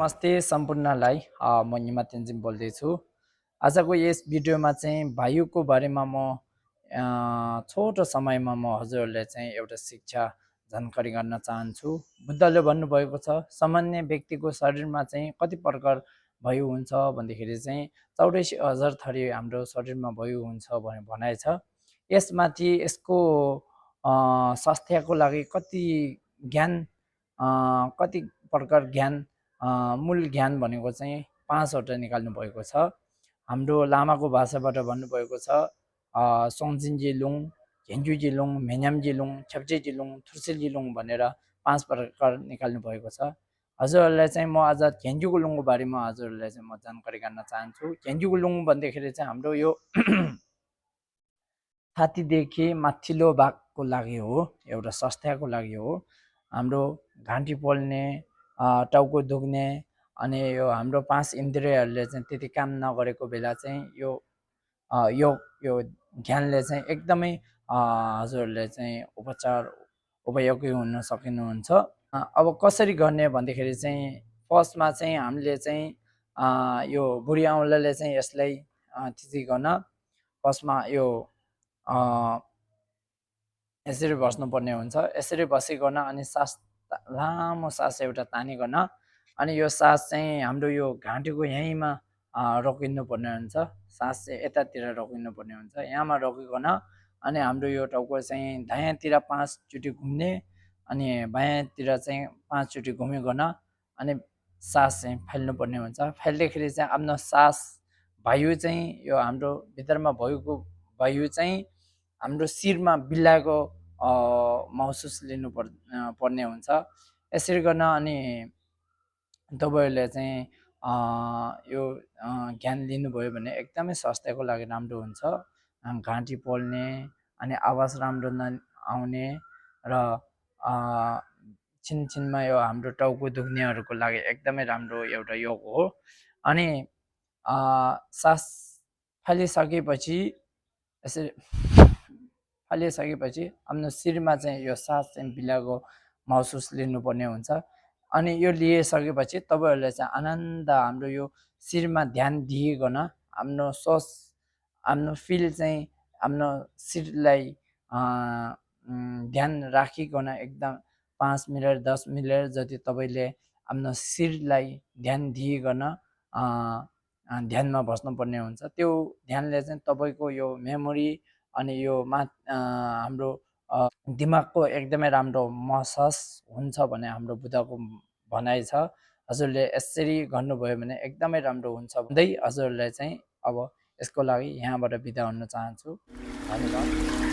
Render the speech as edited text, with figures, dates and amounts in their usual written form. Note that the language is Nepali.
नमस्ते सम्पूर्णलाई म निमा तेन्जिङ बोल्दैछु। आजको यस भिडियोमा चाहिँ वायुको बारेमा म छोटो समयमा म हजुरहरूलाई चाहिँ एउटा शिक्षा जानकारी गर्न चाहन्छु। बुद्धले भन्नुभएको छ सामान्य व्यक्तिको शरीरमा चाहिँ कति प्रकार वायु हुन्छ भन्दाखेरि चाहिँ 84,000 थरी हाम्रो शरीरमा वायु हुन्छ भनेर भनाइ छ। यसमाथि यसको स्वास्थ्यको लागि कति ज्ञान कति प्रकार ज्ञान मूल ज्ञान भनेको चाहिँ 5वटा निकाल्नु भएको छ। हाम्रो लामाको भाषाबाट भन्नुभएको छ सोङजिन्जिलुङ, झेन्जुजिलुङ, मेन्यामजिलुङ, छेप्चेजिलुङ, थुर्सेजिलुङ भनेर 5 प्रकार निकाल्नु भएको छ। हजुरहरूलाई चाहिँ म आज झेन्जुगुलुङको बारेमा हजुरहरूलाई चाहिँ म जानकारी गर्न चाहन्छु। झेन्जुगुलुङ भन्दाखेरि चाहिँ हाम्रो यो छातीदेखि माथिल्लो भागको लागि हो, एउटा स्वास्थ्यको लागि हो। हाम्रो घाँटी पोल्ने, टाउको दुख्ने अनि यो हाम्रो 5 इन्द्रियहरूले चाहिँ त्यति काम नगरेको बेला चाहिँ यो यो ज्ञानले चाहिँ एकदमै हजुरहरूले चाहिँ उपयोगी हुन सकिनुहुन्छ। अब कसरी गर्ने भन्दाखेरि चाहिँ फर्स्टमा चाहिँ हामीले चाहिँ यो बुढी औँलाले चाहिँ यसलाई थिचिकन फर्स्टमा यो यसरी बस्नुपर्ने हुन्छ। यसरी बसिकन अनि सास लामो सास एउटा तानिकन अनि यो सास चाहिँ हाम्रो यो घाँटीको यहीँमा रोकिनु पर्ने हुन्छ। सास चाहिँ यतातिर रोकिनु पर्ने हुन्छ, यहाँमा रोकिकन अनि हाम्रो यो टाउको चाहिँ दायाँतिर 5 चोटि घुम्ने अनि बायाँतिर चाहिँ 5 चोटि घुमिकन अनि सास चाहिँ फाल्नु पर्ने हुन्छ। फाल्दाखेरि चाहिँ आफ्नो सास वायु चाहिँ यो हाम्रो भित्रमा भएको वायु चाहिँ हाम्रो शिरमा बिल्लाको महसुस लिनु पर्ने हुन्छ। यसरी गर्न अनि तपाईँहरूले चाहिँ यो ज्ञान लिनुभयो भने एकदमै स्वास्थ्यको लागि राम्रो हुन्छ। घाँटी पोल्ने अनि आवाज राम्रो नआउने र छिनछिनमा यो हाम्रो टाउको दुख्नेहरूको लागि एकदमै राम्रो एउटा योग हो। अनि सास फालिसकेपछि यसरी फालिसकेपछि आफ्नो शिरमा चाहिँ यो सास चाहिँ बिलाको महसुस लिनुपर्ने हुन्छ। अनि यो लिइसकेपछि तपाईँहरूले चाहिँ आनन्द हाम्रो यो शिरमा ध्यान दिइकन आफ्नो फिल चाहिँ आफ्नो शिरलाई ध्यान राखिकन एकदम 5 मिनट 10 मिनट जति तपाईँले आफ्नो शिरलाई ध्यान दिइकन ध्यानमा बस्नुपर्ने हुन्छ। त्यो ध्यानले चाहिँ तपाईँको यो मेमोरी अनि यो हाम्रो दिमागको एकदमै राम्रो मसाज हुन्छ भने हाम्रो बुद्धको भनाइ छ। हजुरले यसरी गर्नुभयो भने एकदमै राम्रो हुन्छ भन्दै हजुरलाई चाहिँ अब यसको लागि यहाँबाट बिदा हुन चाहन्छु। धन्यवाद।